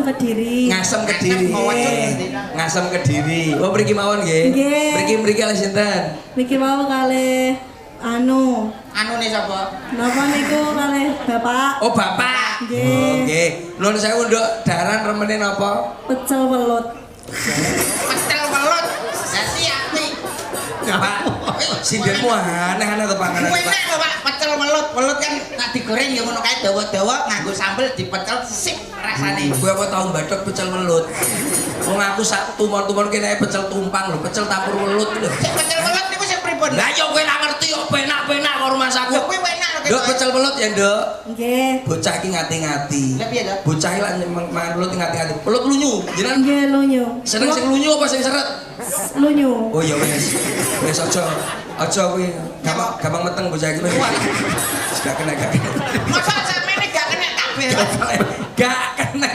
Kediri. Ngasem Kediri. Nggih. Ngasem Kediri. Oh, mriki mawon nggih. Nggih. Mriki mriki kalih sinten? Niki wau kalih anu, Anune sapa? Napa niku kalih Bapak. Oh, Bapak. Nggih. Oh, nggih. Nuwun sewu, Nduk, daharan remene napa? Pecel welut. Pecel welut. Dadi ati. Pak, sindenmu aneh-aneh to panganan. Pak. Enak lho, Pak, pecel welut. Welut kan nek digoreng ya ngono kae dawa-dawa nganggo sambel dipecel sip rasane. Kowe apa tau bathok pecel welut? Wong aku sak tumon-tumon kene pecel tumpang lho, pecel tampur welut lho. Sing pecel welut niku sing pripun? Lah yo kowe lah ngerti kok penak-penak kok rumangsaku. Lho kuwi enak lho. Nduk, pecel welut ya, Nduk. Nggih. Bocah iki ngati-ngati. Lah piye to? Bocah iki lak mangan welut ngati-ngati. Welut lunyu. Jenengan Nggih, lunyu. seneng sing lunyu apa sing seret? Lunyu. Oh ya wis. Wis aja aja kuwi gampang gampang meteng bocah iki. Wis gak kena, gak kena. Masa samene gak kena kabeh. Gak kena.